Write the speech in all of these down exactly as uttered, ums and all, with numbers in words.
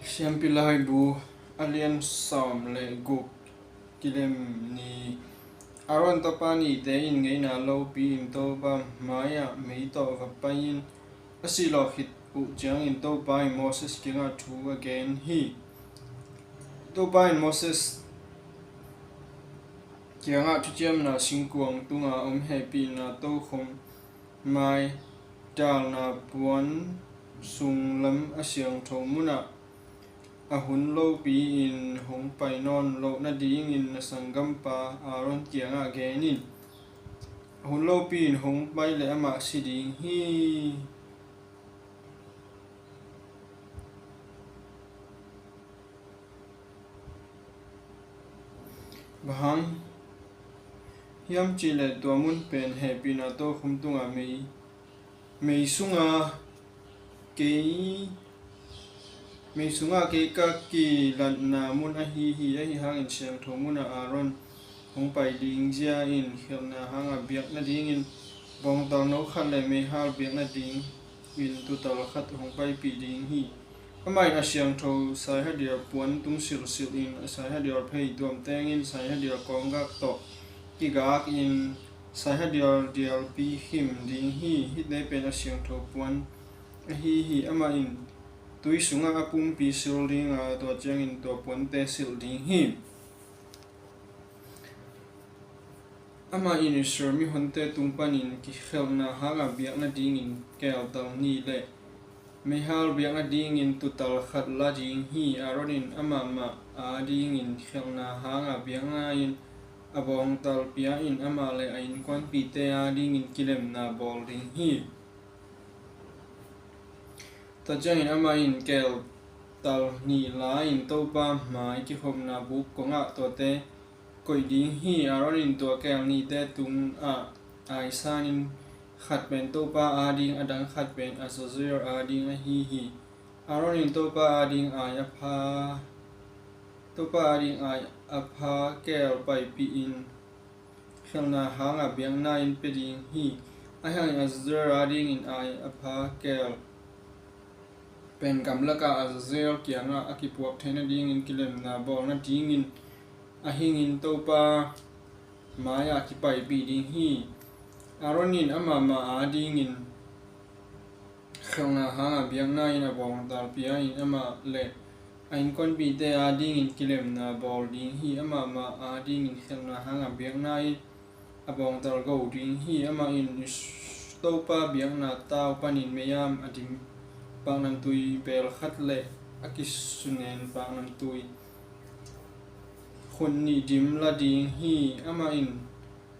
Siampi Laibu, a lian sawm le guk, kilem ni. Aaron tapa nihte in ngeina lopi in Topa mai-ah mei tawh va pai-in a sihlawh khit uh ciangin Topa in Moses kiangah thu a gen hi. Topa in Moses kiangah thuciamna singkuang tunga om hehpihna tokhom mai, dalna puan sunglam a siangtho munah a hun lopi-in hong pai nawn loh nadingin na sanggampa Aaron kiangah gen in. A hun lopi-in hong pai leh amah si ding hi. Bang hang hiam cihleh tua mun pen hehpihna tokhom tunga mei, mei sunga kei, mei sunga kei ka kilatna mun ahi hi. Ahi hangin siangtho munah Aaron hong pai ding zia in khelhna hanga biak nadingin bawngtal no khat le meihal biak nadingin tuutal khat hong paipih ding hi. Amah in a siangtho saihadial puan tung silhsilh in, a saihadial phei tuamteng in, saihadial kawnggak tawh kigak in, saihadial dialpi khim ding hi. Hihte pen a siangtho puan ahi hi. Amah in tui sungah a pumpi silh ding a, tua ciangin tua puante silh ding hi. Amah in Israel mihonte tung panin kikhelhna hanga biak nadingin keltal nih le meihal biak nadingin tuutal khat la ding hi. Aaron in amah mah adingin khelhna hanga biakna-in a bawngtal pia-in amah le a innkuanpihte adingin kilemna bawl ding hi. Tua ciangin amah in keltal nih la-in Topa mai kikhopna buk kongah tuate koih ding hi. Aaron in tua kel nihte tungah ai sanin, khat pen Topa ading, a dang khat pen Azazel ading ahi hi. Aaron in Topa ading ai a pha, Topa ading ai a pha kel paipih in khelhna hanga biakna-in pia ding hi. Ahi hangin Azazel adingin ai a pha kel pen gamlakah Azazel kiangah a kipuak theih nadingin kilemna bawl nadingin a hingin Topa mai-ah kipaipih ding hi. Aaron in amah mah adingin khelhna hanga biakna-in a bawngtal pia-in amah le a innkuanpihte adingin kilemna bawl ding hi. Amah mah adingin khelhna hanga biakna-in a bawngtal go ding hi. Amah in Is-, Topa biakna tau panin mei-am a dim paknamtui beel khat le a kisunen paknamtui khut nih dim la ding hi. Amah in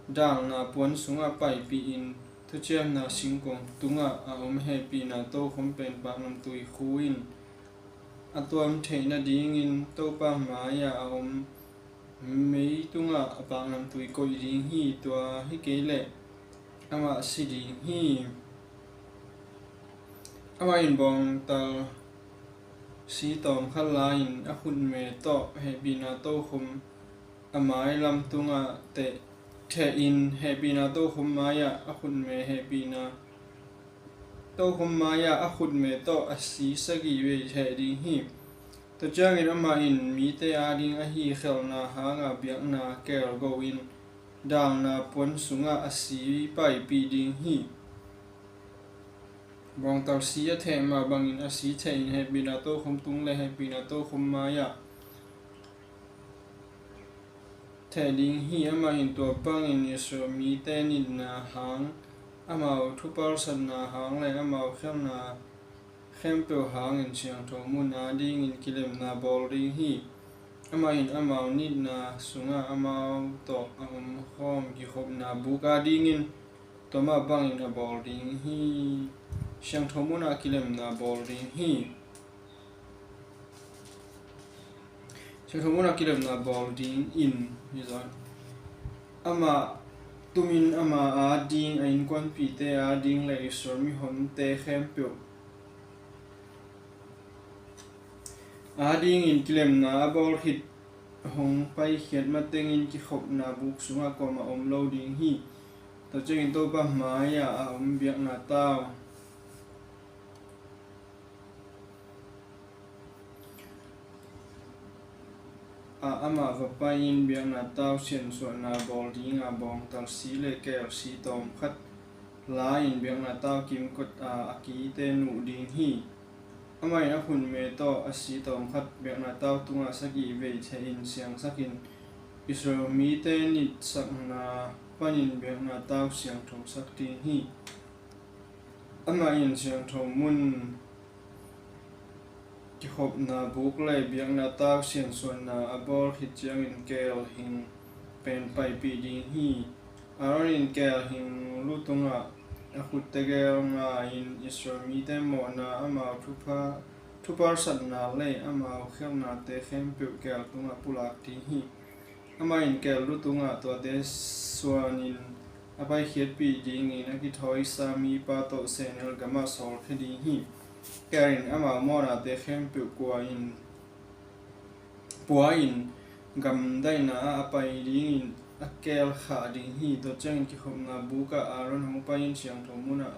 dalna puan sungah paipih in thuciamna singkuang tungah a om hehpihna tokhom pen paknamtui khu in a tuam theih nadingin Topa mai-ah a om mei tungah a paknamtui koih ding hi. Tua hi kei leh amah si ding hi. Amah in bawngtal si tawm khat la-in a khutme tawh hehpihna tokhom a mai lam tungah teh, theh in hehpihna tokhom mai-ah a khutme hehpihna, tokhom mai-ah a khutme tawh a si sagih vei theh ding hi. Tua ciangin amah in mite ading ahi khelhna hanga biakna kel go in dalna puan sungah a si paipih ding hi. Bawngtal si a theh mah bangin a si theh in hehpihna tokhom tung le hehpihna tokhom mai-ah theh ding hi. Amah in tua bangin Israel mite nitna hang, amau thupalsatna hang le amau khelhna khempeuh hangin siangtho mun adingin kilemna bawl ding hi. Amah in amau nitna sungah amau tawh a omkhawm kikhopna buk adingin tua mah bangin a bawl ding hi. Siangtho munah kilemna bawl ding hi. Siangtho munah kilemna bawl dingin hi zaw. Amah tumin ama ading, a innkuanpihte ading le Israel mihonte khempeuh adingin kilemna a bawl khit hong paikhiat matengin kikhopna buk sungah kuamah om lo ding hi. Tua ciangin Topa mai-ah a om biakna tau ah amah va pai-in biakna tau siansuahna bawl dinga bawngtal si le keel si tawm khat la-in biakna tau kimkot a a kite nuh ding hi. Amah in a khutme tawh a si tawm khat biakna tau tungah sagih vei theh-in siangsakin Israel mite nitsakna panin biakna tau siangthosak ding hi. Amah in siangtho mun kikhopna buk le biakna tau siansuahna a bawl khit ciangin keel hing pen paipih ding hi. Aaron in keel hing lu tungah a khut tegel nga-in Israel mite mawhna, amau thupha, thuparsatna le amau khialhnate khempeuh keel tungah pulak ding hi. Amah in keel lu tungah tuate suanin a paikhiatpih dingin a kithawisa mipa tawh sehnel gamah sawlkhia ding hi. Keel in amau mawhnate khempeuh kua in, pua-in gamdaihna ah a pai dingin a keel khah ding hi. Tua ciangin kikhopna bukah Aaron hong pai-in siangtho munah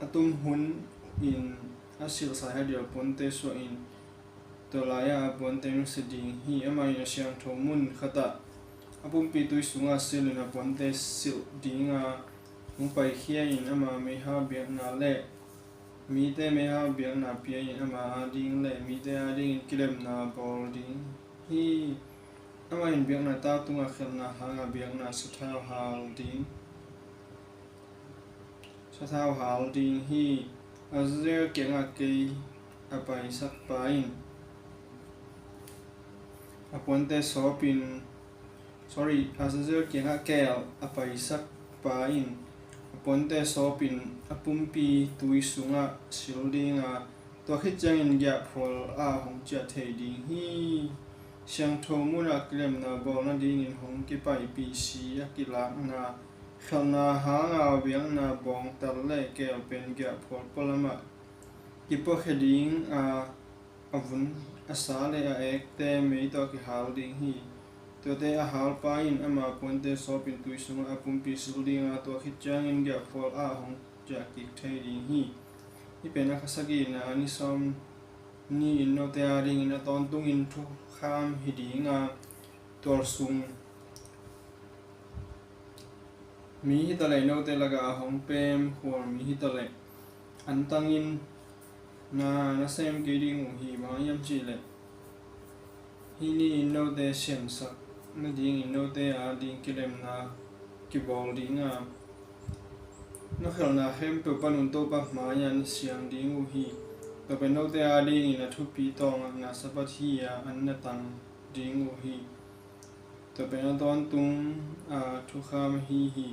a tum hun in a silh saihadial puante suahin tua lai-ah a puante nusia ding hi. Amah in a siangtho mun khatah a pumpi tui sungah silhin a puante silh dinga hong paikhia in ama meihal biakna le mite meihal biakna pia-in ama ading le mite adingin kilemna bawl ding hi. Amah in biakna tau tungah khialhna hanga biakna sathau hal ding sathau hal ding hi. Azazel kiangah kei a paisakpa in a puante sawpin, sorry, Azazel kiangah keel a paisakpa in a puante sawpin a pumpi tui sungah sil dinga, tua khit ciangin giahphual ah hong ciah thei ding hi. Siangtho munah kilemna bawl nadingin hong kipaipih si a kilakna khialhna hanga biakna bawngtal le keel pen giahphual pualamah kipuakhia dinga, a vun, a sa le a ekte mei tawh kihal ding hi. Tuate a halpa in ama puante sawpin tui sungah a pumpi sil dinga, tua khit ciangin giahphual ah hong ciah kik thei ding hi. Hih pen a kha sagihna a ni sawm ni-in note adingin a tawntungin thukham hi dinga, tualsung mi hitaleh, note lakah a hong pem khual mi hitaleh, antangin na na sem kei ding uh hi. Bang hiam cihleh, hih ni-in note siansak nadingin note ading kilemna kibawl dinga, na khialhna khempeuh panun Topa mai-ah na siang ding uh hi. Tua pen note adingin a thupi tawngah na Sabbath hi-a an na tang ding uh hi. Tua pen a tawntung a thukham ahi hi.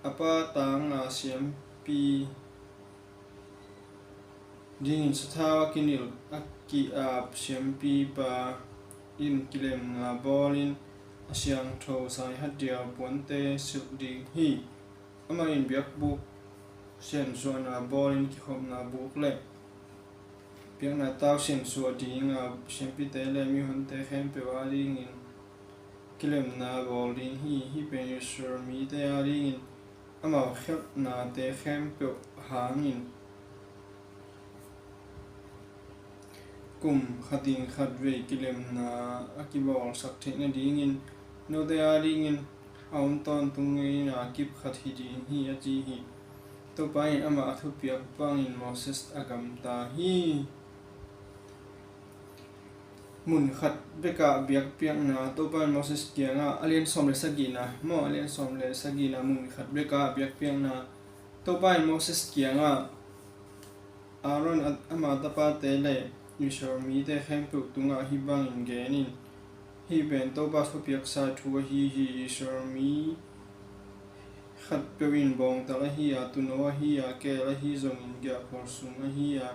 A pa tanga siampi dingin sathau a kinilh a ki-ap siampipa in kilemna bawlin a siangtho saihadial puante silh ding hi. Amah in biakbuk siansuahna bawlin kikhopna buk le biakna tau siansuah dinga siampite le mihonte khempeuh adingin kilemna bawl ding hi. Hih pen Israel mite adingin amau khialhnate khempeuh hangin kum khatin khatvei kilemna a kibawlsak theih nadingin note adingin a om tawntung ngeina a kip khat hi ding hi, a ci hi. Topa in amah a thupiak bangin Moses a gamta hi. Mun khat bekah biakpiakna. Topa in Moses kiangah, a lian sawm le sagihna maw, a lian sawm le sagihna, mun khat bekah biakpiakna. Topa in Moses kiangah, Aaron, a, ama tapate le Israel mite khempeuh tungah hih bangin gen in, hih pen Topa thupiaksa thu ahi hi. Israel mi khatpeuh in bawngtal ahi a, tuuno ahi a, keel ahi zongin, giahphual sung ahi a,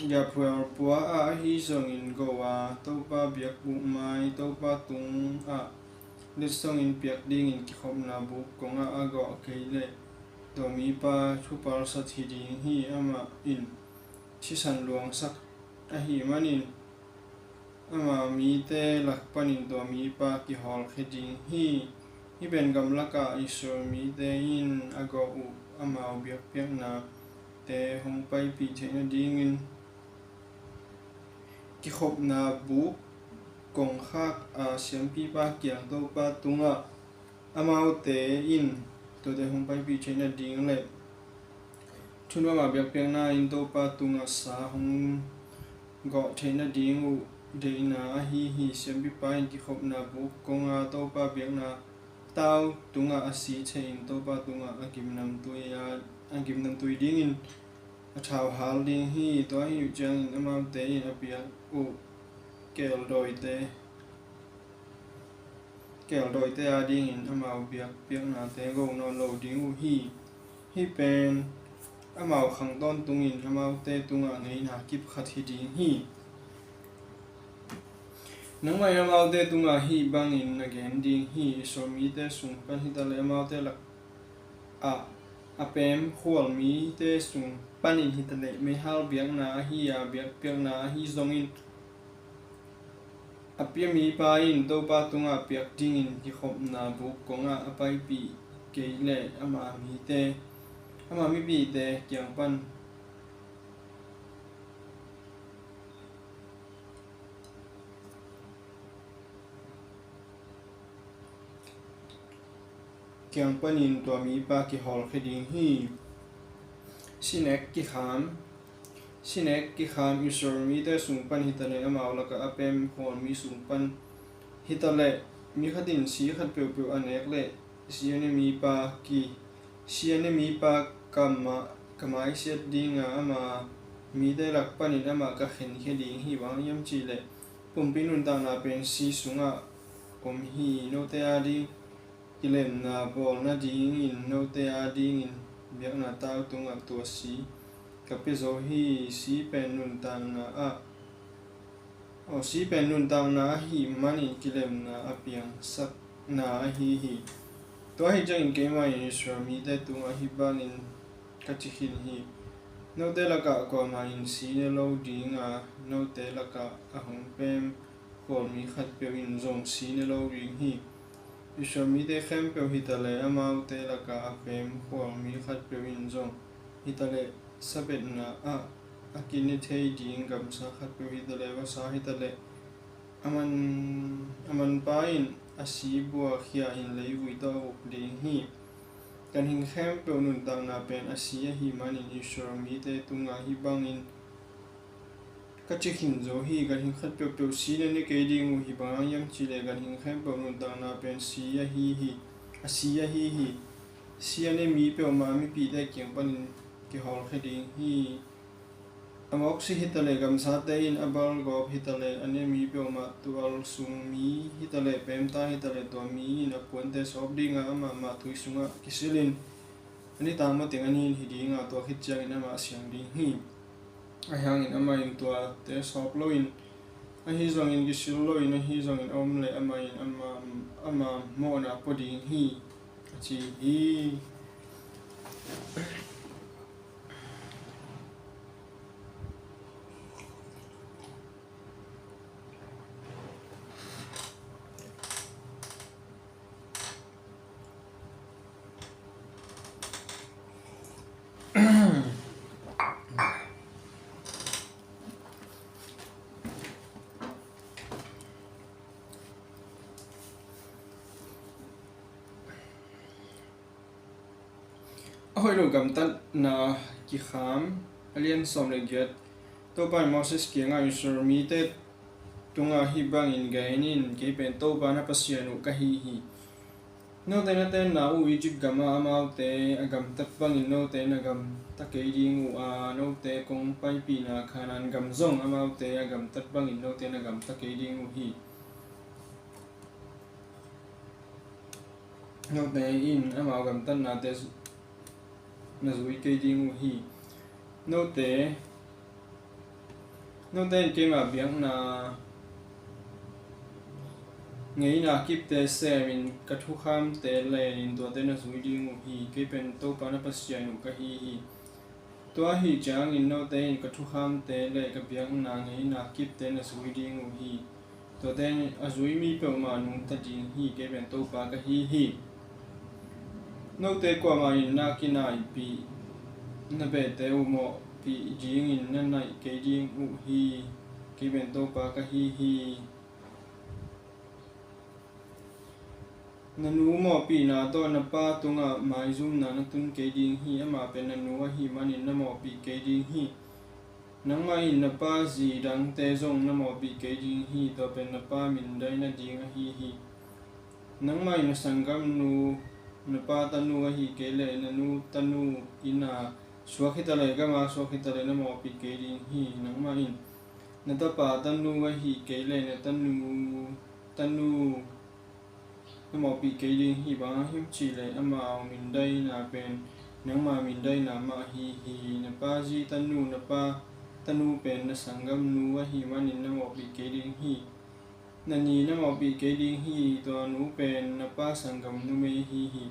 giahphual pua ah ahi zongin go a, Topa biakbuk mai, Topa tungah letsongin piak dingin kikhopna buk kongah a gawh kei leh tua mipa thuparsat hi ding hi. Amah in sisan luangsak ahih manin ama mite lak panin tua mipa kihawlkhia ding hi. Hih pen gamlakah Israel mite in a gawh uh amau biakpiaknate hong paipih theih nadingin kikhopna buk kongkhak a siampipa kiang Topa tungah amaute in tuate hong paipih theih nading le thunuam a biakpiakna in Topa tungah sa hong gawh theih nading uh deihna ahi hi. Siampipa in kikhopna buk kong a Topa biakna tau tungah a si thei-in Topa tungah a gimnamtui a, a gimnamtui dingin a thauhal ding hi. Tua ahi uh ciangin amaute in a piak uh keldawite, keldawite adingin amau biakpiaknate go nawn lo ding uh hi. Hih pen amau khang tawntungin amaute tungah ngeina kip khat hi ding hi. Nangmah in amaute tungah hih bangin na gen ding hi. Israel mite sung pan hitaleh amaute lak ah a pem khual mite sung panin hitaleh meihal biakna ahi a biakpiakna ahi zongin a pia mipa in Topa tungah piak dingin kikhopna buk kongah a paipih kei leh ama mite, ama mipihte kiang pan kiang panin tua mipa kihawlkhia ding hi. Sinek kikham, sinek kikham Israel mite sung pan hitaleh amau lakah a pem khual mi sung pan hitaleh mi khat in si khat peuhpeuh a nek leh si a ne mipa ki, si a ne mipa ka ma, ka maisiat dinga ama mite lak panin amah ka khenkhia ding hi. Bang hiam cihleh pumpi nuntakna pen si sungah om hi. Note ading kilemna bawl nadingin note adingin biakna tau tungah tua si ka pia zo hi. Si pen nuntakna ah, aw, si pen nuntakna ahih manin kilemna a piangsakna ahi hi. Tua ahi ciangin keimah in Israel mite tungah hih bangin ka ci khin hi. Note lakah kuamah in si ne lo dinga note lakah a hong pem khualmi khatpeuh in zong si ne lo ding hi. Israel mite khempeuh hitaleh amaute lakah a pem khualmi khatpeuh in zong hitaleh sabetna ah a kine thei ding gamsa khatpeuh hitaleh vasa hitaleh a man, a manpa in a si buakhia in leivui tawh a vuk ding hi. Ganhing khempeuh nuntakna pen a si ahih manin Israel mite tungah hih bangin ka ci khin zo hi. Ganhing khat peuhpeuh si na ne kei ding uh hi. Bang hang hiam cihleh ganhing khempeuh nuntakna pen si ahi hi, a si ahi hi. Si a ne mi peuhmah mipihte kiang panin kihawlkhia ding hi. A mawk si hitaleh gamsate in a balgawp hitaleh a ne mi peuhmah tual sung mi hitaleh pemta hitaleh tua mi in a puante sawp dinga amah mah tui sungah kisilin a nitak mateng a nin hi dinga tua khit ciangin amah siang ding hi. Ahi hangin amah in tuate sawp loin ahi zongin kisil loin ahi zongin a om leh amah in ama, ama mawhna pua ding hi, a ci hi. A hoih lo gamtatna kikham, a lian sawm le giat. Topa in Moses kiangah Israel mite tungah hih bangin gen in, kei pen Topa na Pasian uh ka hi hi. Note na tenna uh Egypt gamah amaute a gamtat bangin note na gamta kei ding uh a, note kong paipihna Kanaan gam zong amaute a gamtat bangin note na gamta kei ding uh hi. Note in amau gamtatnate na zui kei ding uh hi. Note, note in keima biakna ngeina kipte semin ka thukhamte lenin tuate na zui ding uh hi. Kei pen Topa na Pasian uh ka hi hi. Tua ahi ciangin note in ka thukhamte le ka biakna ngeina kipte na zui ding uh hi. Tuate a zui mi peuhmah nungta ding hi. Kei pen Topa ka hi hi. Note kuamah in na kinaihpih na behte uh mawhpih dingin na naih kei ding uh hi. Kei pen Topa ka hi hi. Na nu mawhpihna tawh na pa tungah maizumna na tun kei ding hi. Amah pen na nu ahih manin na mawhpih kei ding hi. Nangmah in na pa zi dangte zong na mawhpih kei ding hi. Tua pen na pa mindai nading ahi hi. Nangmah in na sanggamnu, na pa tanu ahih kei leh na nu tanu inn a suak hitaleh, gam a suak hitaleh na mawhpih kei ding hi. Nangmah in na tapa tanu ahih kei leh na tanu tanu na mawhpih kei ding hi. Bang hang hiam cih leh amau mindaina pen nangma mindaina mah ahi hi. Na pa zi tanu, na pa tanu pen na sanggamnu ahih manin na mawhpih kei ding hi. Na ni na mawhpih kei ding hi. Tua nu pen na pa sanggam numei ahi hi.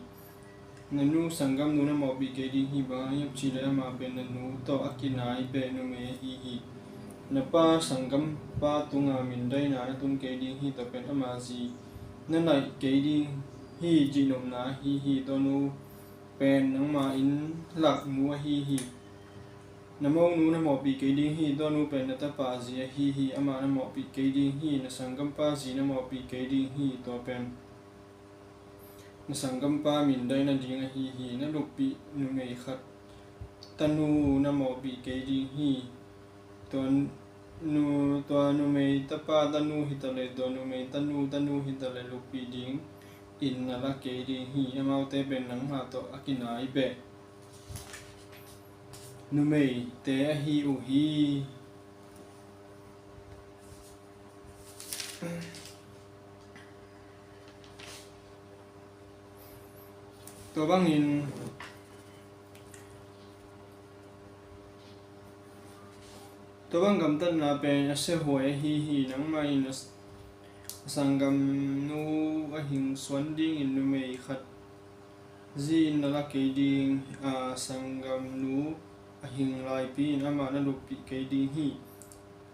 Na nu sanggamnu na mawhpih kei ding hi. Bang hang hiam cih leh amah pen na nu tawh a kinai beh numei ahi hi. Na pa sanggampa tungah mindaina na tun kei ding hi. Tua pen ama zi na naih kei ding hi, cihnopna ahi hi. Tua nu pen nangma inn lak nu ahi hi. Na monu na mawhpih kei ding hi. Tua nu pen na tapa zi ahi hi. Amah na mawhpih kei ding hi. Na sanggampa zi na mawhpih kei ding hi. Tua pen na sanggampa mindai nading ahi hi. Na luppih numei khat tanu na mawhpih kei ding hi. Tua nu, tua numei tapa tanu hitaleh, tua numei tanu tanu hitaleh luppih dingin na la kei ding hi. Amaute pen nangma tawh a kinai beh numeite ahi uh hi. Tua bangin, tua bang gamtatna pen a siahuai ahi hi. Nangmah in a s-, a sanggamnu a hing suan dingin numei khat zi-in na la kei ding a, sanggamnu a hing laipi-in amah na luppih kei ding hi.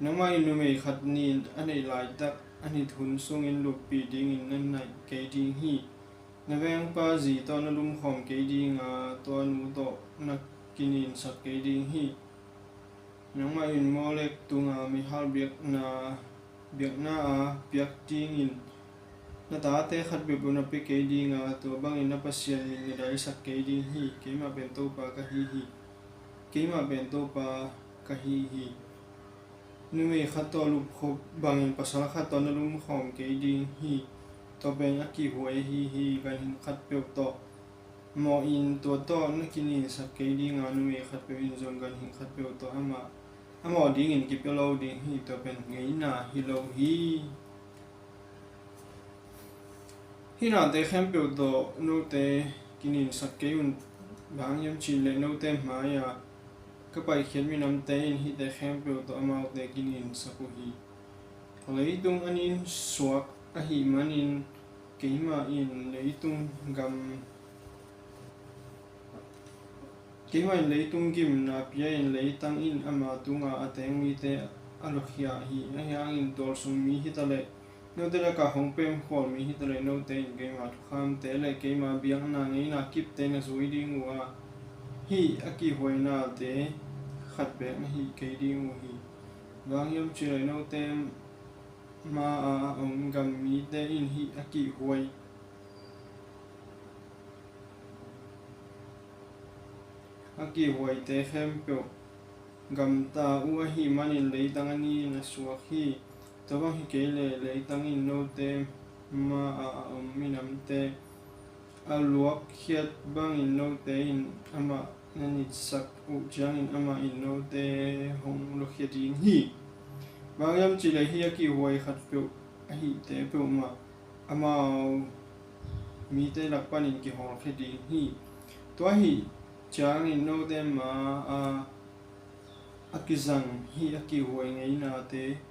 Nangmah in numei khat nin a neih laitak a nit hun sungin luppih dingin na naih kei ding hi. Na vengpa zi tawh na lumkhawm kei ding a, tua nu tawh na kininsak kei ding hi. Nangmah in Molek tunga meihal biakna, biakna a piak dingin na tate khat peuhpeuh na pia kei ding a, tua bangin na Pasian min na daisak kei ding hi. Keimah pen Topa ka hi hi. Keimah pen Topa ka hi hi. Numei khat tawh lupkhop bangin pasal khat tawh na lumkhawm kei ding hi. Tua pen a kihhuai ahi hi. Ganhing khatpeuh tawh mawhin tua tawh na kininsak kei ding a, numei khatpeuh in zong ganhing khatpeuh tawh amah a mawh dingin kipia lo ding hi. Tua pen ngeina hi lo hi. Hih nate khempeuh tawh note kininsak kei un. Bang hang hiam cih leh note mai-a ka paikhiat minamte in hihte khempeuh tawh amaute kininsak uh hi. Leitung a nin suak ahih manin keimah in leitung gam, keimah in leitung gimna pia-in leitang in ama tunga a teng mite a luakhia hi. Ahi hangin tualsung mi hitaleh, note lakah hong pemkhual mi hitaleh, note in keima thukhamte le keima biakna ngeina kipte na zui ding uh a, hih a kihhuainate khat beek na hih kei ding uh hi. Bang hang hiam cih leh note ma-a a om gam mite in hih a kihhuai, a kihhuaite khempeuh gamta uh ahih manin leitang a nin a suak hi. Tua bang hi kei leh leitang in note ma-a a om minamte a luakkhiat bangin note in amah na nitsak uh ciangin amah in note hong luakhia ding hi. Bang hang hiam cih leh hih a kihhuai khatpeuh ahihte peuhmah amau mite lak panin kihawlkhia ding hi. Tua ahih ciangin note ma-a a kizang hih a kihhuai ngeinate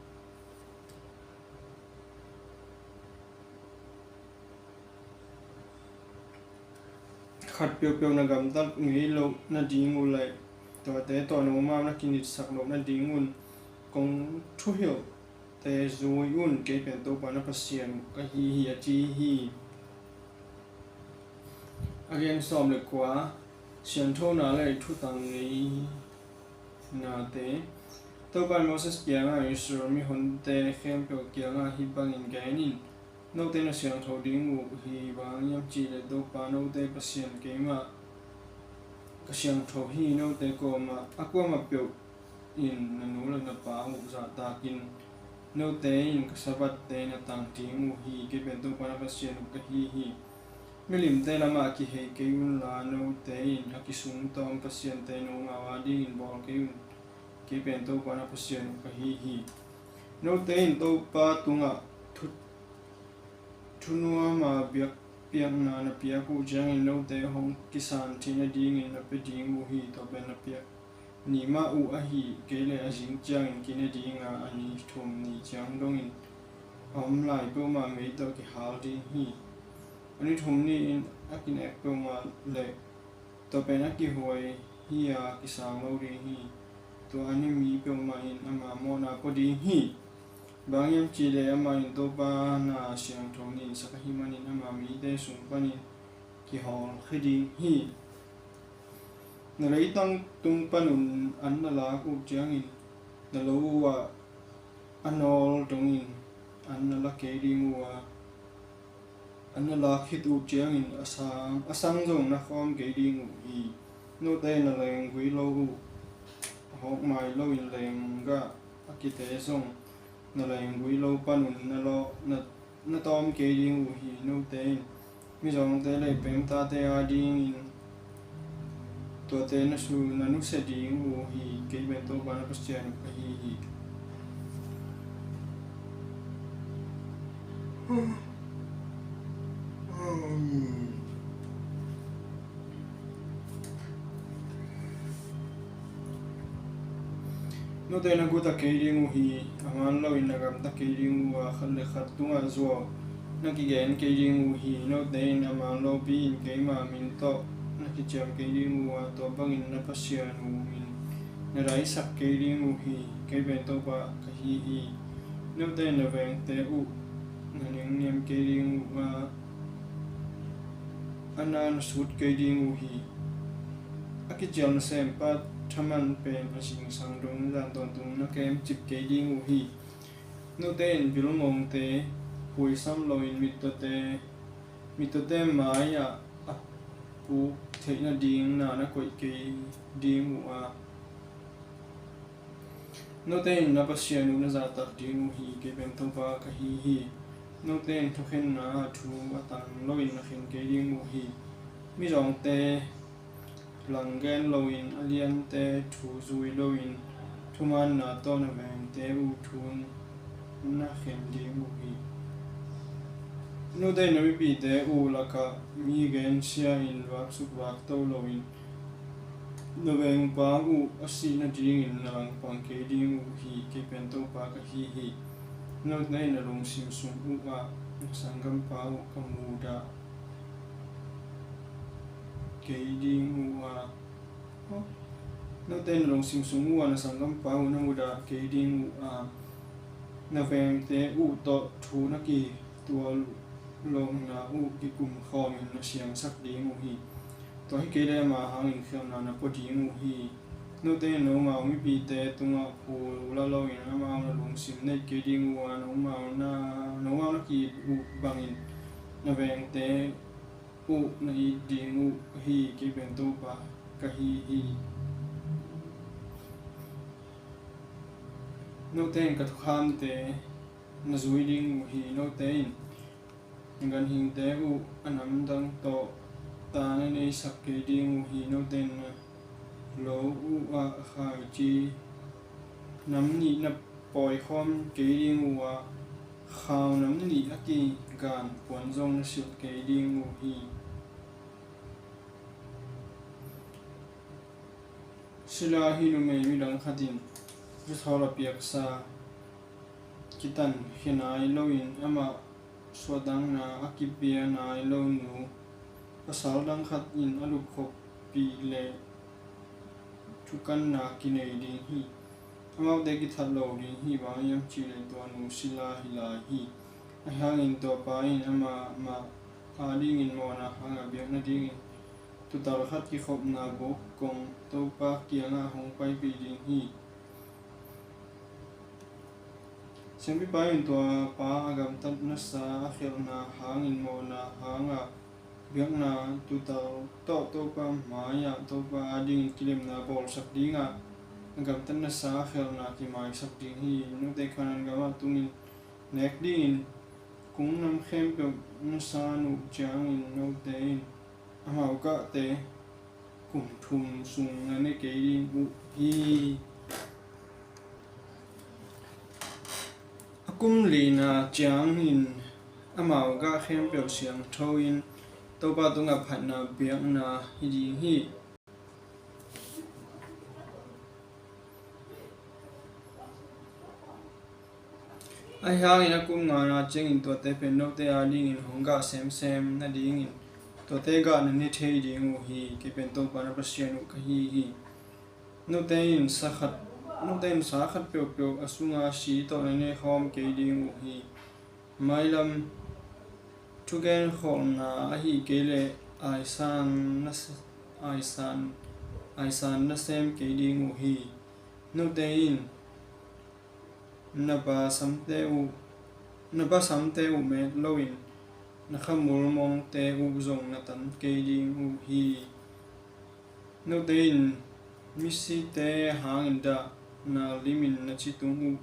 khat peuhpeuh na gamtat ngei loh nading uh le tuate tawh nomau na kinitsak loh nadingun kong thuhilhte zui un. Kei pen Topa na Pasian uh ka hi hi, a ci hi. A gen sawm le kua, sianthona le thutang ngei nate. Topa in Moses kiangah, Israel mihonte khempeuh kiangah hih bangin gen in, Note na siangtho ding uh hi, bang hang hiam cih leh Topa note Pasian keimah ka siangtho hi. Note kuamah, a kuamah peuh in na nu le na pa uh zahtakin, note in ka Sabbath-te na tang ding uh hi. Kei pen Topa na Pasian uh ka hi hi. Milimte lamah kihei kei unla, note in a kisungtawm pasiante nomau adingin bawl kei un. Kei pen Topa na Pasian uh ka hi hi. Note in Topa tungah thu, thunuama biakpiakna na piak uh ciangin, note hong kisan theih nadingin na pia ding uh hi. Tua pen na piak ni mah uh ahih kei leh a zing ciangin kine dinga, a ni thum ni ciang dongin a om lai peuhmah mei tawh kihal ding hi. A ni thum ni-in a kinek peuhmah leh tua pen a kihuai hi-a kisang lo ding hi. Tua a ni mi peuhmah in ama mawhna pua ding hi. Bang hang hiam cih leh amah in Topa na siangtho ninsak ahih manin ama mite sung panin kihawlkhia ding hi. Na leitang tung panun an na lak uh ciangin, na lo uhah a nawl dongin an na la kei ding uh a, an na lak khit uh ciangin a sang, a sang zong na khawm kei ding uh hi. Note na lenggui lo uh, a hawkmai loin lenggah a kite zong na lenggui lo panun na lawh, na, na tawm kei ding uh hi. Note in mizawngte le pengtate adingin tuate na su, na nusia ding uh hi. Kei pen Topa na Pasian uh ka hi hi. Note na guta kei ding uh hi, a man loin na gamta kei ding uh a, khat le khat tungah zuau na kigen kei ding uh hi. Note in a man lopi-in keima min tawh na kiciam kei ding uh a, tua bangin na Pasian uh min na daisak kei ding uh hi. Kei pen Topa ka hi hi. Note in na vengte uh na ningniam kei ding uh a, a na na sut kei ding uh hi. A kicial nasempa thaman pen a zingsang dong zan tawntung na kemcip kei ding uh hi. Note in bilngongte huaisam loin mittawte, mittawte mai-ah a puk theih nading na na koih kei ding uh a, note in na Pasian uh na zahtak ding uh hi. Kei pen Topa ka hi hi. Note in thukhenna ah thu a tang loin na khen kei ding uh hi. Mizawngte lang gen loin, a liante thu zui loin, thumaanna tawh na vengte uh thu na khen ding uh hi. Note in na mipite uh lakah mi gensia-in vaksuk vakto loin, na vengpa uh a sih nadingin na langpang kei ding uh hi. Kei pen Topa ka hi hi. Note in na lungsim sung uhah na sanggampa uh ka mudah kei ding uh a, note in na lungsim sung uhah na sanggampa uh na mudah kei ding uh a, na vengte uh tawh thu na kitual lohna uh kikum khawmin na siangsak ding uh hi. Tua hi kei leh ama hangin khialhna na pua ding uh hi. Note in nomau mipite tungah phul la loin amau na lungsim neih kei ding uh a, nomau na, nomau na ki-it uh bangin na vengte uh na it ding uh hi. Kei pen Topa ka hi hi. Note in ka thukhamte na zui ding uh hi. Note in na ganhingte uh a namdang tawh ta na neisak kei ding uh hi. Note in na lo uhah khaici nam nih na pawikhawm kei ding uh a, khau nam nih a kigan puan zong na silh kei ding uh hi. Sila hi numei midang khatin rithawl a piaksa kitankhia nai loin, amah suahtangna a kipia nai lo nu pasal dang khat in a lupkhoppih leh thukanna kinei ding hi. Amaute kithat lo ding hi, bang hang hiam cih leh tua nu sila hi lai hi. Ahih hangin tua pa in amah mah adingin mawhna hanga biak nadingin tuutal khat kikhopna buk kong Topa kiangah hong paipih ding hi. Siangpipa in tua pa a gamtatnasa a khialhna hangin mawhna hangah biakna tuutal tawh Topa mai-ah Topa adingin kilemna bawlsak dingah a gamtatnasa a khialhna kimaisak ding hi. Note Kanaan gamah tungin nek dingin kung nam khempeuh na san uh ciangin note in amau gahte kum thum sung na ne kei ding uh hi. A kum lina ciangin amau gah khempeuh siangtho in Topa tungah phatna biakna hi ding hi. Ahi hangin a kum ngana ciangin tuate pen note adingin hong gah semsem nadingin tuate gah na ne thei ding uh hi. Kei pen Topa na Pasian uh ka hi hi. Note in sa khat, note in sa khat peuhpeuh a sunga si tawh na ne khawm kei ding uh hi. Mailam thugen khawlna ahi kei leh aisan na s-, aisan, aisan na sem kei ding uh hi. Note in na basamte uh, na basamte uh met loin na khamul mongte uh zong na tan kei ding uh hi. Note in misite hangin dah na limin na citung uh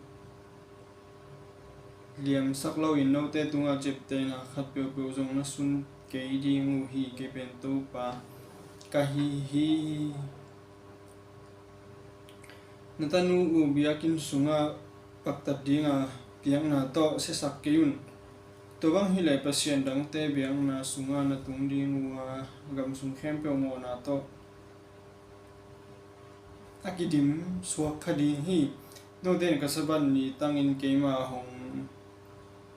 liamsak loin note tungah ciaptehna khat peuhpeuh zong na sun kei ding uh hi. Kei pen Topa ka hi hi. Na tanu uh biakinn sungah paktat dinga biakna tawh siasak kei un. Tua bang hileh pasian dangte biakna sungah na tung ding uh a, gam sung khempeuh mawhna tawh a kidim suak kha ding hi. Note in ka Sabbath ni tangin keima hong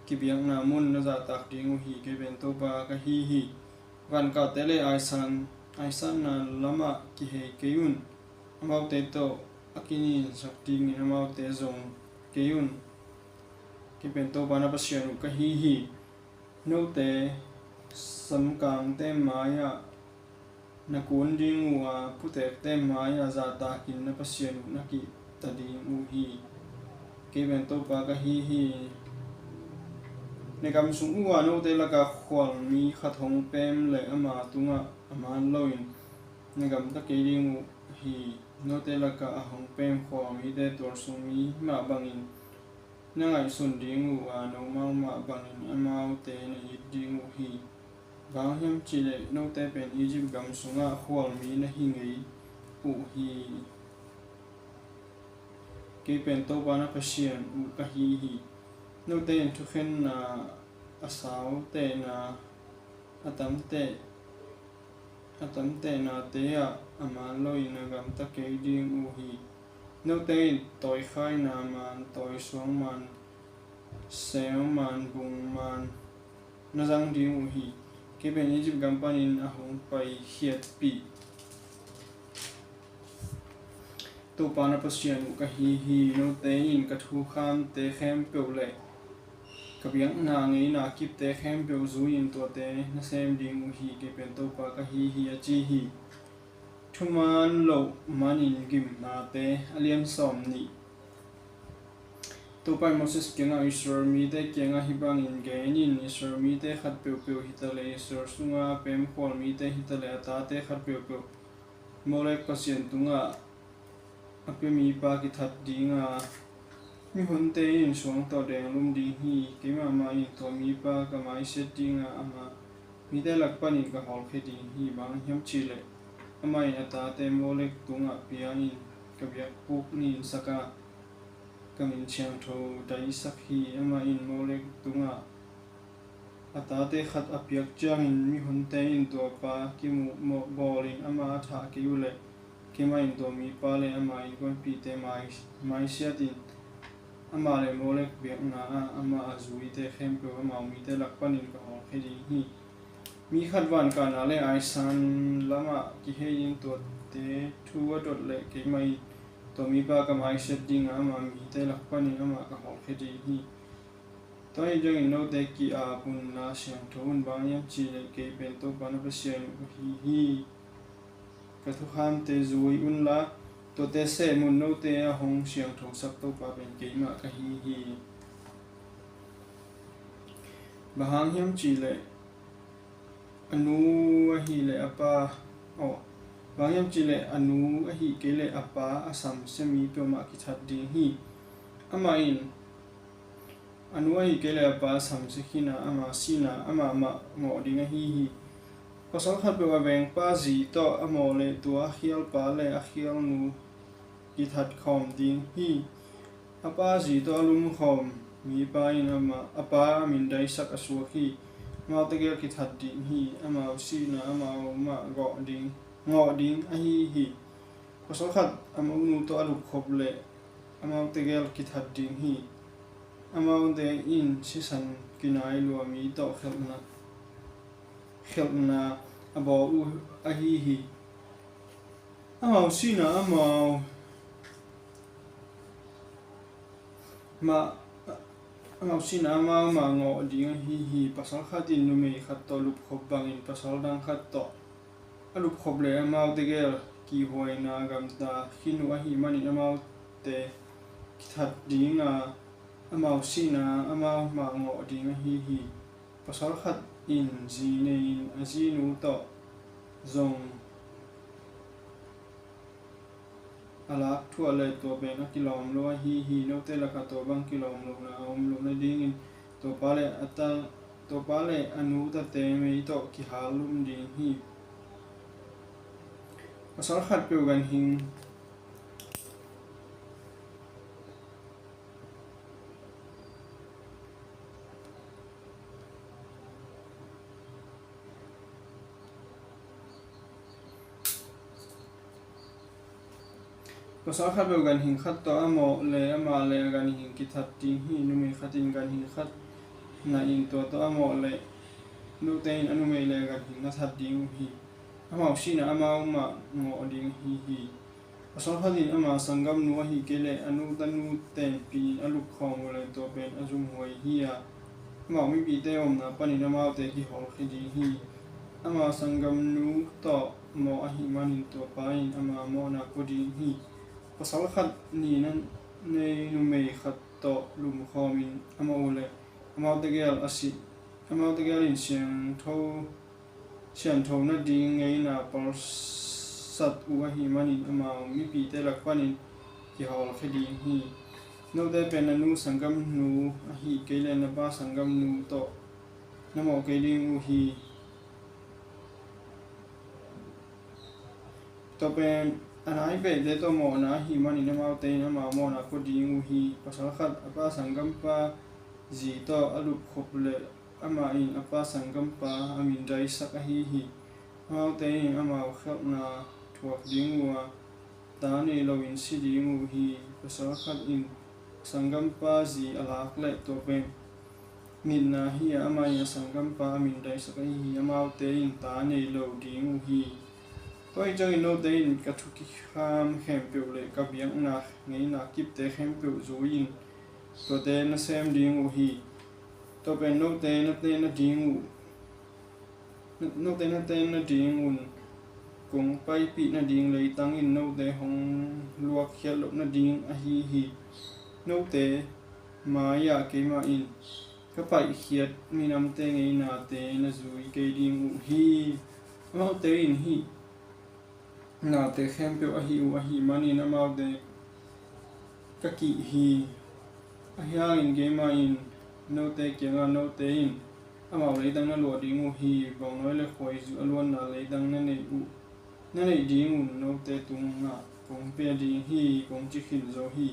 kibiakna mun na zahtak ding uh hi. Kei pen Topa ka hi hi. Vankahte le aisan, aisanna lamah kihei kei un. Amaute tawh a kininsak dingin amaute zong kei un. Kei pen Topa na Pasian uh ka hi hi. Note samkangte mai-ah na kun ding uh a, phutekte mai-ah zahtakin na Pasian uh na kihta ding uh hi. Kei pen Topa ka hi hi. Na gam sung uh a note lakah khualmi khat hong pem le ama tungah a man loin na gamta kei ding uh hi. Note lakah a hong pem khualmite tualsung mi mah bangin na ngaihsun ding uh a, nomau mah bangin amaute na it ding uh hi. Bang hiam cihleh note pen Egypt gam sungah khualmi na hi ngei uh hi. Kei pen Topa na Pasian uh ka hi hi. Note in thukhenna a sautehna a tamteh, a tamtehnate ah a man loin na gamta kei ding uh hi. Note in tawikhaina man, tawisuang man, sel man, bung man na zang ding uh hi. Kei pen Egypt gam panin a hong paikhiatpih Topa na Pasian uh ka hi hi. Note in ka thukhamte khempeuh le ka biakna ngeina kipte khempeuh zui-in tuate na sem ding uh hi. Kei pen Topa ka hi hi, a ci hi. Thuman loh manin gimnate a lian sawm nih. Topa in Moses kiangah, Israel mite kiangah hih bangin gen in, Israel mite khat peuhpeuh hi ta le Israel sunga a pem khualmite hi ta le a tate khat peuhpeuh Molek pasian tungah a pia mipa kithat dinga, mihonte in suang tawh denglum ding hi. Keimah mah in tua mipa ka maisiat dinga, ama mite lak panin ka hawlkhia ding hi. Bang hiam cihleh amah in a tate Molek tungah pia-in ka biakbuk ninsak a, ka min siangtho daisak hi. Amah in Molek tungah a tate khat a piak ciangin, mihonte in tua pa kimuh bawlin amah a thah kei uhleh, keimah in tua mipa le ama innkuanpihte mai, maisiatin amah le Molek biakna ah amah a zuite khempeuh amau mite lak panin ka hawlkhia ding hi. Mi khat vankahna le aisan lamah kihei-in tuate thu a dot leh keimah in tua mipa ka maisiat dinga, ama mite lak panin amah ka hawlkhia ding hi. Tua hi ciangin note ki-ap un la siangtho un. Bang hiam cihleh kei pen Topa na Pasian uh ka hi hi. Ka thukhamte zui unla, tuate sem un. Note a hong siangthosak Topa pen keimah ka hi hi. Bang hang hiam cih leh a nu ahih leh a pa, aw, bang hang hiam cih leh a nu ahih kei leh a pa a samsia mi peuhmah kithat ding hi. Amah in a nu ahih kei leh a pa a samsia khin a, ama sihna amah mah ngawh ding ahi hi. Pasal khatpeuh a vengpa zi tawh a mawh leh tua a khialpa leh a khialnu kithat khawm ding hi. A pa zi tawh a lumkhawm mipa in amah, a pa a mindaisak a suak hi. Amaute gel kithat ding hi. Amau sihna amau mah ngawh ding, ngawh ding ahi hi. Pasal khat a monu tawh a lupkhop leh amaute gel kithat ding hi. Amaute in sisan kinai lua mi tawh khelhna, khelhna a bawl uh ahi hi. Amau sihna amau mah, amau sihna amau mah ngawh ding ahi hi. Pasal khat in numei khat tawh lupkhop bangin pasal dang khat tawh a lupkhop leh amaute gel kihhuaina gamta khin uh ahih manin amaute kithat ding a, amau sihna amau mah ngawh ding ahi hi. Pasal khat in zi nei-in a zinu tawh zong a lak thuah leh tua pen a kilawm lo ahi hi. Note lakah tua bang kilawm lohna a om loh nadingin tua pa leh a ta, tua pa leh a nu tate mei tawh kihal lum ding hi. Pasal khatpeuh ganhing Pasal khatpeuh ganhing khat tawh a mawh leh amah leh a ganhing kithat ding hi. Numei khat in ganhing khat na-in tua tawh a mawh leh note in a numei leh a ganhing na that ding uh hi. Amau sihna amau mah ngawh ding ahi hi. Pasal khat in ama sanggamnu ahih kei leh a nu tanu tenpih in a lupkhawm uh leh tua pen a zumhuai hi a, amau mipihte omna panin amaute kihawlkhia ding hi. Ama sanggamnu tawh mawh ahih manin tua pa in ama mawhna ko ding hi. Pasal khat nihna nei numei khat tawh lumkhawmin a mawh uh leh amaute gel a si, amaute gel in siangtho siangtho nading ngeina palsat uh ahih manin amau mipihte lak panin kihawlkhia ding hi. Note pen na nu sanggamnu ahih kei leh na pa sanggamnu tawh na mawh kei ding uh hi. Tua pen a nai behte tawh mawhna ahih manin amaute in amau mawhna ko ding uh hi. Pasal khat a pa sanggampa zi tawh a lupkhop leh amah in a pa sanggampa a mindaisak ahi hi. Amaute in amau khelhna thuak ding uh a, ta nei loin si ding uh hi. Pasal khat in sanggampa zi a lak leh tua pen nitna hi a, amah in a sanggampa a mindaisak ahi hi. Amaute in ta nei lo ding uh hi. Tua ahih ciangin note in ka thukham khempeuh leh ka biakna ngeina kipte khempeuh zui-in tuate na sem ding uh hi. Tua pen note na ten nading uh, note na ten nadingun kong paipih nading leitang in note hong luakkhiat loh nading ahi hi. Note mai-ah keimah in ka paihkhiat minamte ngeinate na zui kei ding uh hi. Amaute in hih nate khempeuh ahi uh ahih manin amaute ka kih hi. Ahi hangin keimah in note kiangah note in amau leitang na luah ding uh hi. Bawngnawi leh khuaizu a luanna leitang na neih uh, na neih dingun note tungah kong pia ding hi, kong ci khin zo hi.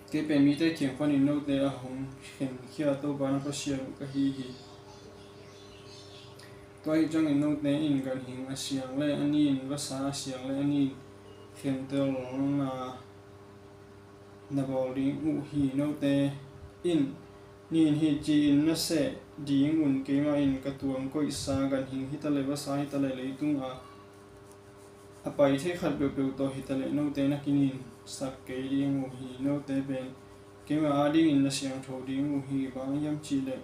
Kei pen mite kiang panin note a hong khenkhia Topa na Pasian uh ka hi hi. Tua ahih ciangin note in ganhing a siang leh a nin, vasa a siang leh a nin khentelna na bawl ding uh hi. Note in nin hi ci-in na seh dingun keimah in ka tuam koihsa ganhing hitaleh vasa hitaleh leitung a a pai thei khat peuhpeuh tawh hitaleh note na kininsak kei ding uh hi. Note pen keimah adingin na siangtho ding uh hi. Bang hiam cihleh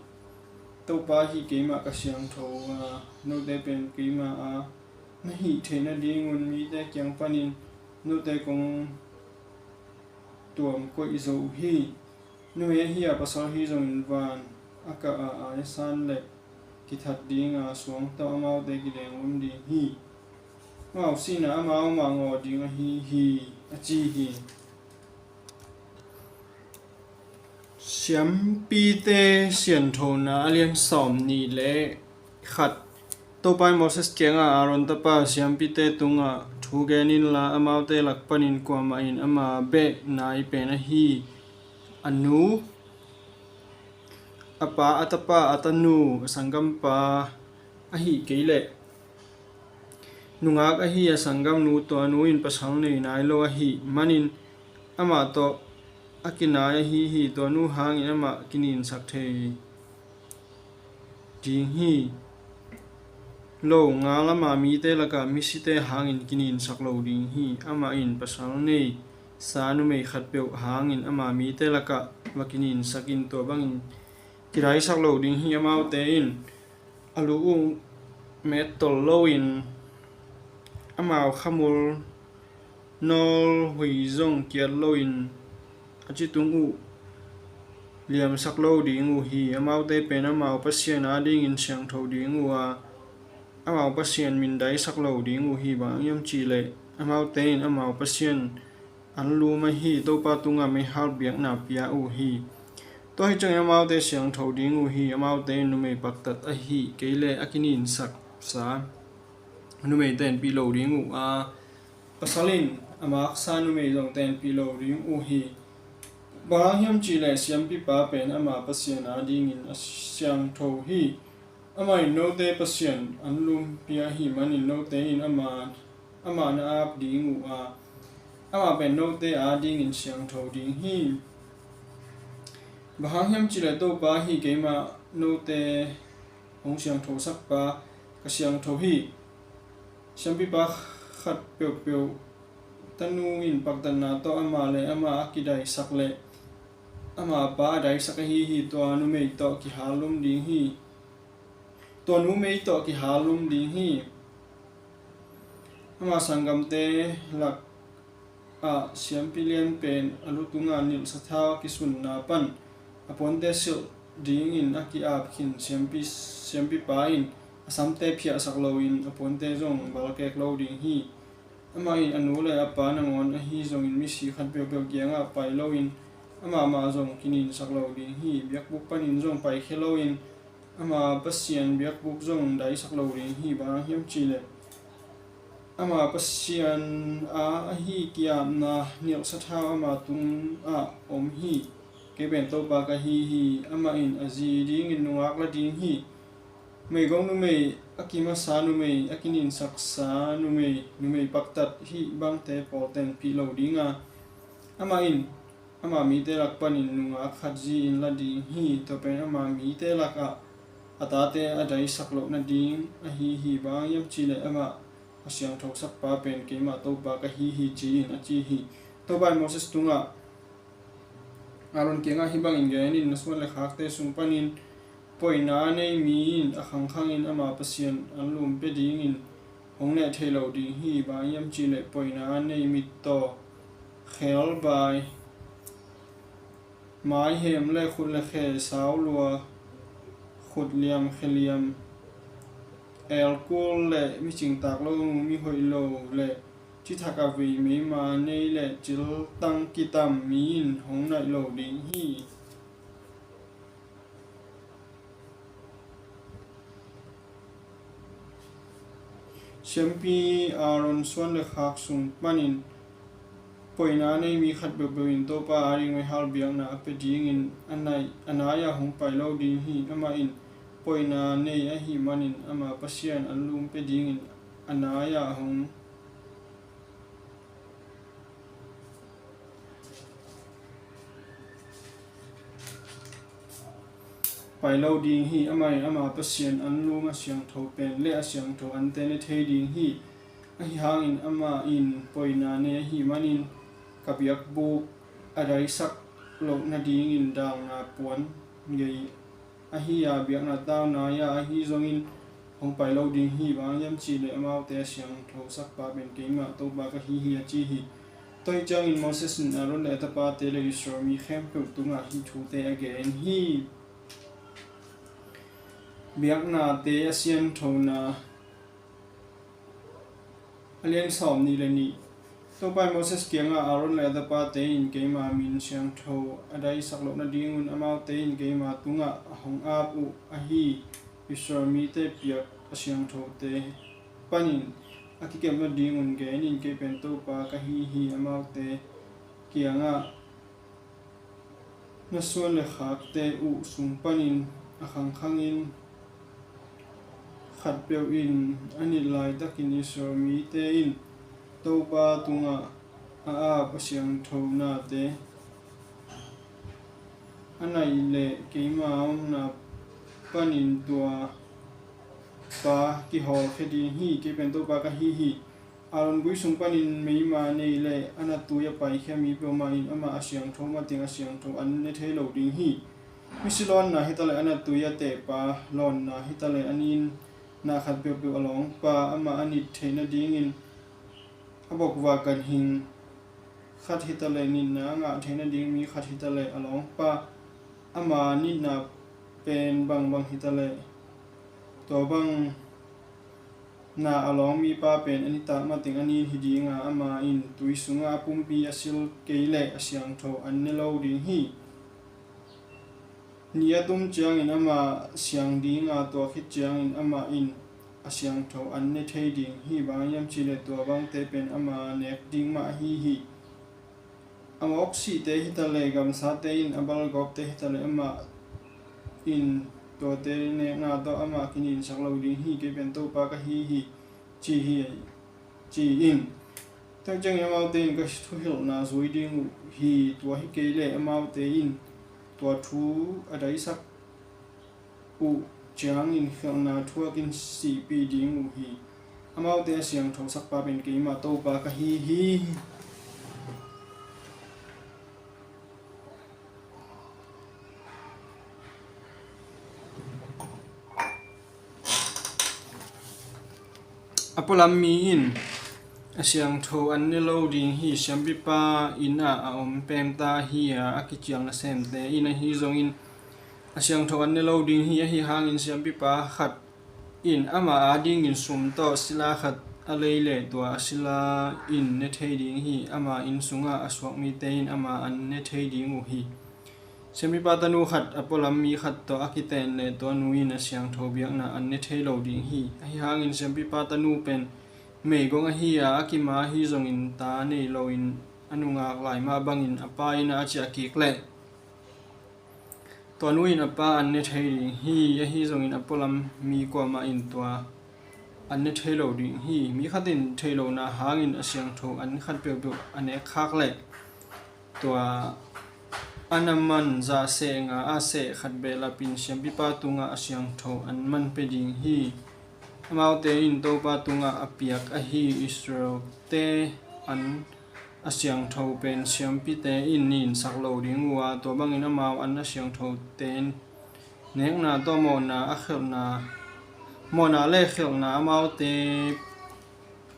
Topa hi keimah ka siangtho a, note pen keimah a na hih theih nadingun mite kiang panin note kong tuam koih zo uh hi. Numei ahi a pasal hi zongin van a kah a, a aisan le kithat ding a, suang tawh amaute kilenglum ding hi. Amau sihna amau mah ngawh ding ahi hi, a ci hi. Siampite sianthona a lian sawm nih le khat. Topa in Moses kiangah, Aaron tapa siampite tungah thu gen inla, amaute lak panin kuamah in ama beh nai pen ahi a nu, a pa, a tapa, a tanu, a sanggampa ahi kei leh nungak ahi a sanggamnu, tua nu in pasal nei nai lo ahih manin amah tawh a kinai ahi hi. Tua nu hangin amah kininsak thei ding hi lo, ngal ama mite lakah misite hangin kininsak lo ding hi. Amah in pasal neisa numei khatpeuh hangin ama mite lakah va kininsak in, tua bangin kidaisak lo ding hi. Amaute in a lu uh mettol loin, amau khamul nawlhui zong kiat loin, a citung uh liamsak lo ding uh hi. Amaute pen amau Pasian adingin siangtho ding uh a, amau Pasian min daisak lo ding uh hi. Bang hang hiam cihleh amaute in amau Pasian anlum ahi Topa tungah meihal biakna pia uh hi. Tua hi ciangin amaute siangtho ding uh hi. Amaute in numei paktat ahi kei leh a kininsaksa numei tenpih lo ding uh a, pasal in a maksa numei zong tenpih lo ding uh hi. Bang hang hiam cihleh siampipa pen ama Pasian adingin a siangtho hi. Amah in note Pasian anlum pia ahih manin note in ama, amah na ap ding uh a, amah pen note adingin siangtho ding hi. Bang hang hiam cihleh Topa ahi keimah note hong siangthosakpa ka siangtho hi. Siampipa khat peuhpeuh tanu in paktatna tawh amah le amah a kidaisak leh ama pa a daisak ahi hi. Tua numei tawh kihal lum ding hi. Tua numei tawh kihal lum ding hi. Ama sanggamte lakah siampi lian pen a lu tungah nilh sathau a kisunna pan a puante silh dingin a ki-ap khin siampi, siampipa in a samte phiahsak loin a puante zong balkek lo ding hi. Amah in a nu le a pa nangawn ahi zongin misi khat peuhpeuh kiangah pai loin amah mah zong kininsak lo ding hi. Biakbuk panin zong paikhia loin ama Pasian biakbuk zong daisak lo ding hi. Bang hang hiam cihleh ama Pasian a ahi ki-apna nilh sathau ama tungah om hi. Kei pen Topa ka hi hi. Amah in a zi dingin nungak la ding hi. Meigong numei, a kimasa numei, a kininsaksa numei, numei paktat hih bangte pawl tenpih lo ding a, amah in ama mite lak panin nungak khat zi-in la ding hi. Tua pen ama mite lakah a tate a daisak loh nading ahi hi. Bang hang hiam cihleh amah a siangthosakpa pen keimah Topa ka hi hi, ci-in a ci hi. Topa in Moses tungah, Aaron kiangah hih bangin gen in, na suan le khakte sung panin poina a nei mi in a khangkhangin ama Pasian anlum pia dingin hong neh thei lo ding hi. Bang hang hiam cihleh poina a nei mittaw, khelbai, maihem le khut le khe sau lua, khut liam khe liam, elkul le micing tak lo, mi hoih lo le cithak a vei meima nei le ciltang kitam mi in hong naih lo ding hi. Siampi Aaron suan le khak sung panin poina nei mi khat peuhpeuh in Topa ading meihal biakna a pia dingin a nai, a nai-ah hong pai lo ding hi. Amah in poina nei ahih manin ama Pasian anlum pia dingin a nai-ah hong pai lo ding hi. Amah in ama Pasian anlum a siangtho pen le a siangtho ante ne thei ding hi. Ahi hangin amah in poina nei ahih manin ka biakbuk a daisak loh nadingin dalna puan ngei ahi a, biakna tau nai-a ahi zongin hong pai lo ding hi. Bang hang hiam cihleh amaute a siangthosakpa pen keimah Topa ka hi hi, a ci hi. Tua hi ciangin Moses in Aaron le a tapate le Israel mi khempeuh tungah hih thute a gen hi. Biaknate a sianthona. A lian sawm nih le nih. Topa in Moses kiangah, Aaron le a tapate in keima min siangtho a daisak loh nadingun amaute in keima tungah a hong ap uh ahi Israel mite piak a siangthote panin a kikep nadingun genin, kei pen Topa ka hi hi. Amaute kiangah na suan le khakte uh sung panin a khangkhangin khatpeuh in a nit laitakin Israel mite in Topa tungah a ap a siangthonate a naih leh keima omna panin tua pa kihawlkhia ding hi. Kei pen Topa ka hi hi. Aaron gui sung panin meima nei le a natui a paikhia mi peuhmah in amah a siangtho mateng a siangtho an ne thei lo ding hi. Misi lawnna hitaleh a natui a tehpa lawnna hitaleh a ninna khat peuhpeuh a lawngpa amah a nit theih nadingin a bokvak ganhing khat hitaleh nitna a ngah theih nading mi khat hitaleh a lawngpa ama nitna pen bangbang hitaleh tua bang na a lawng mipa pen a nitak mateng a nin hi dinga, amah in tui sungah a pumpi a sil kei leh a siangtho an ne lo ding hi. Ni a tum ciangin amah siang dinga, tua khit ciangin amah in a siangtho an ne thei ding hi. Bang hiam cihleh tua bangte pen ama nek ding mah ahi hi. A mawksihte hitaleh gamsate in a balgawpte hitaleh amah in tuate nekna tawh amah kininsak lo ding hi. Kei pen Topa ka hi hi, ci hi, ci in. Tua ciangin amaute in ka thuhilhna zui ding uh hi. Tua hi kei leh amaute in tua thu a daisak uh ciangin khelhna thuakin sihpih ding uh hi. Amaute a siangtho sakpa pen keimah Topa ka hi hi. A pualam mi in a siangtho an ne lo ding hi. Siampipa inn ah a om pemta hi a, a kicial nasemte in ahi zongin a siangtho an ne lo ding hi. Ahi hangin siampipa khat in ama adingin sum tawh sila khat a lei leh tua a sila in ne thei ding hi. Ama inn sungah a suak mite in ama an ne thei ding uh hi. Siampipa tanu khat a pualam mi khat tawh a kiten leh tua nu in a siangtho biakna an ne thei lo ding hi. Ahi hangin siampipa tanu pen meigong ahi a, a kima ahi zongin ta nei loin a nungak lai mah bangin a pa inn ah a ciah kik leh tua nu in a pa an ne thei ding hi. Ahi zongin a pualam mi kuamah in tua an ne thei lo ding hi. Mi khat in theih lohna hangin a siangtho an khat peuhpeuh a nek khak leh tua a na man zah seh nga ah seh khat behlap in siampipa tungah a siangtho an man pia ding hi. Amaute in Topa tungah a piak ahi Israel-te an a siangtho pen siampite in ninsak lo ding uh a, tua bangin amau an a siangthote nekna tawh mawhna a khelhna, mawhna le khelhna amaute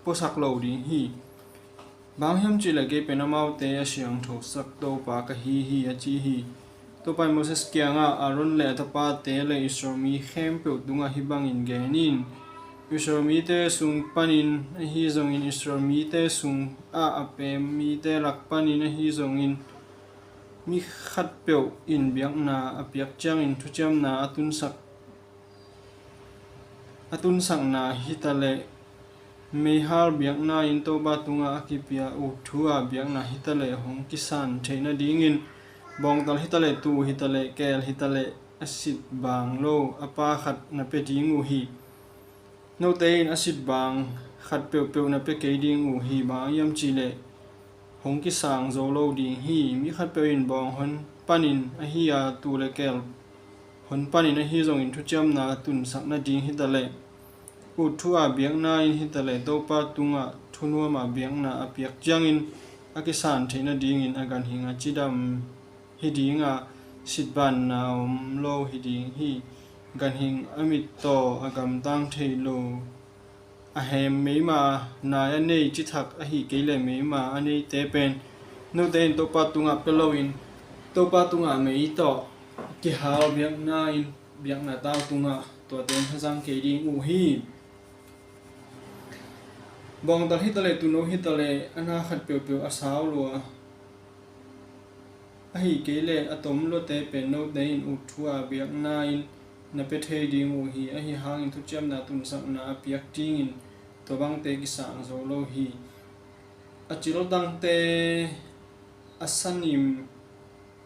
puasak lo ding hi. Bang hiam cihleh kei pen amaute a siangtho sak Topa ka hi hi, a ci hi. Topa in Moses kiangah, Aaron le a tapate le Israel mi khempeuh tungah hih bangin gen in, Israel mite sung panin ahi zongin Israel mite sungah a pem mite lak panin ahi zongin mi khatpeuh in biakna a piak ciangin thuciamna a tunsak a tunsakna hitaleh meihal biakna in Topa tungah a kipia ut thu a biakna hitaleh hong kisan theih nadingin bawngtal hitaleh tuu hitaleh keel hitaleh a sit baang lo a pa khat na pia ding uh hi. Note in a sit baang khat peuhpeuh na pia kei ding uh hi. Bang hiam cihleh hong kisang zo lo ding hi. Mi khatpeuh in bawng hon panin ahi a, tuu le keel hon panin ahi zongin thuciamna a tunsak nading hitaleh ut thu a biakna in hitaleh Topa tungah thunuam a biakna a piak ciangin a kisan theih nadingin a ganhing a cidam hi ding a, sitbanna om lo hi ding hi. Ganhing a mittaw a gamtang thei lo a hem meima nai a nei, cithak ahih kei leh meima a neite pen note in Topa tungah pia loin Topa tungah mei tawh kihal biakna in biakna tau tungah tuate in a zang kei ding uh hi. Bawngtal hitaleh tuuno hitaleh a na khat peuhpeuh a sau lua, ahih kei leh a tom luate pen note in ut thu a biakna in na pia thei ding uh hi. Ahi hangin thuciamna tunsakna a piak dingin tua bangte kisang zo lo hi. A ciltangte, a sanim,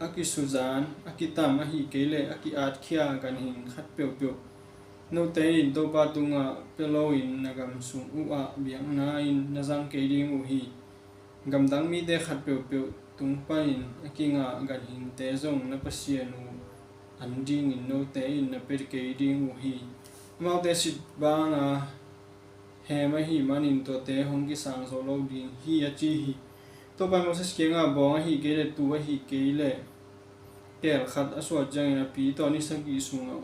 a kisuzan, a kitam, ahih kei leh a ki-atkhia ganhing khat peuhpeuh note in Topa tungah pia loin na gam sung uhah biakna in na zang kei ding uh hi. Gamdang mite khat peuhpeuh tung panin a kingah ganhingte zong na Pasian uh an dingin note in na pia kei ding uh hi. Amaute sit banga hem ahih manin tuate hong kisang zo lo ding hi, a ci hi. Topa in Moses kiangah, bawng ahih kei leh tuu ahih kei leh keel khat a suah ciangin a pi tawh ni sagih sung a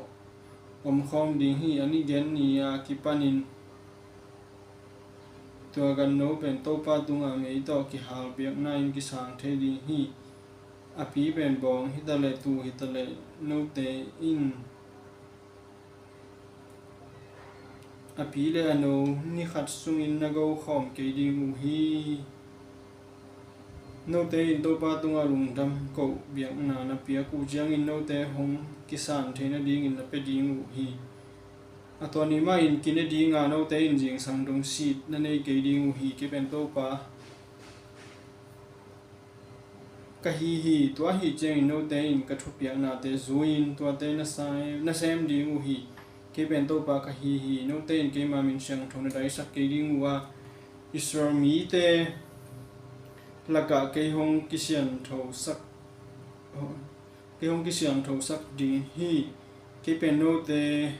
omkhawm ding hi. A ni gen ni a kipanin tua ganno pen Topa tungah mei tawh kihal biakna in kisang thei ding hi. A pi pen bawng hitaleh tuu hitaleh note in a pi le a no ni khat sungin na gokhawm kei ding uh hi. Note in Topa tungah lungdam koh biakna na piak uh ciangin note hong kisan theih nadingin na pia ding uh hi. A tua ni mahin kine dinga note in zingsang dong sit na nei kei ding uh hi. Kei pen Topa ka hi hi. Tua ahih ciangin note in ka thupiaknate zui-in tuate na sem, na sem ding uh hi. Kei pen Topa ka hi hi. Note in keima min siangtho na daisak kei ding uh a, Israel mite lakah kei hong kisiangthosak, kei hong kisiangthosak ding hi. Kei pen note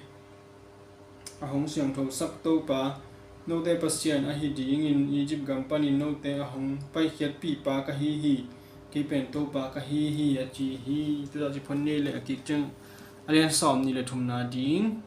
a hong siangthosak Topa, note Pasian ahi dingin Egypt gam panin note a hong paikhiatpihpa ka hi hi. Kei pen Topa ka hi hi, a ci hi. Tua ci phot ni leh a kik ciang a lian sawm nih le thumna ding.